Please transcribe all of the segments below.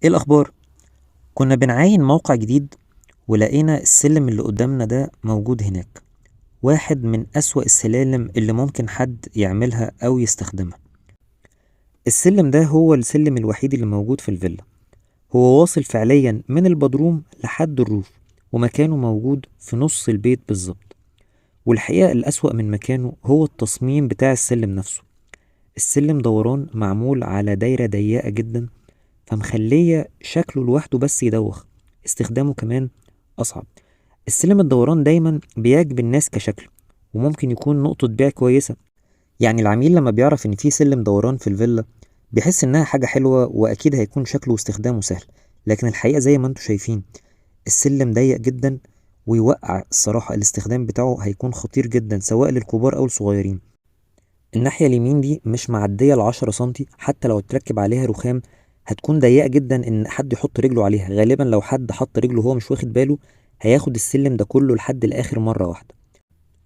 ايه الاخبار؟ كنا بنعاين موقع جديد ولقينا السلم اللي قدامنا ده موجود هناك، واحد من أسوأ السلالم اللي ممكن حد يعملها أو يستخدمها. السلم ده هو السلم الوحيد اللي موجود في الفيلا، هو واصل فعليا من البدروم لحد ال roof، ومكانه موجود في نص البيت بالظبط. والحقيقة الأسوأ من مكانه هو التصميم بتاع السلم نفسه. السلم دوران معمول على دايرة ضيقة جدا، فمخلية شكله لوحده بس يدوخ، استخدامه كمان أصعب. السلم الدوران دايما بيعجب الناس كشكل، وممكن يكون نقطة بيع كويسة. يعني العميل لما بيعرف إن في سلم دوران في الفيلا بيحس إنها حاجة حلوة، وأكيد هيكون شكله واستخدامه سهل. لكن الحقيقة زي ما انتم شايفين السلم ضيق جدا ويوقع، الصراحة الاستخدام بتاعه هيكون خطير جدا سواء للكبار أو الصغيرين. الناحية اليمين دي مش معدية ال10 سنتي، حتى لو اتركب عليها رخام هتكون ضيقة جدا إن حد يحط رجله عليها. غالبا لو حد حط رجله وهو مش واخد باله هياخد السلم ده كله لحد الآخر مرة واحدة.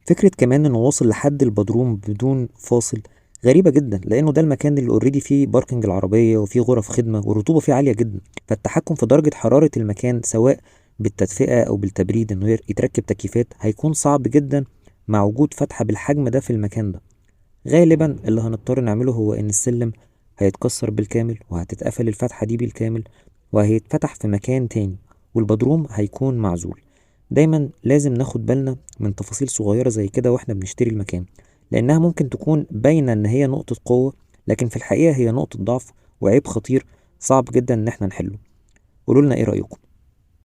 فكرة كمان إنه واصل لحد البدروم بدون فاصل غريبة جدا، لأنه ده المكان اللي already فيه parking العربية وفيه غرف خدمة والرطوبة فيه عالية جدا، فالتحكم في درجة حرارة المكان سواء بالتدفئة أو بالتبريد إنه يتركب تكييفات هيكون صعب جدا مع وجود فتحة بالحجم ده في المكان ده. غالبا اللي هنضطر نعمله هو إن السلم هيتكسر بالكامل وهتتقفل الفتحة دي بالكامل وهيتفتح في مكان تاني، والبدروم هيكون معزول. دايما لازم ناخد بالنا من تفاصيل صغيرة زي كده واحنا بنشتري المكان، لأنها ممكن تكون باينة إن هي نقطة قوة، لكن في الحقيقة هي نقطة ضعف وعيب خطير صعب جدا إن احنا نحله. قولوا لنا إيه رأيكم؟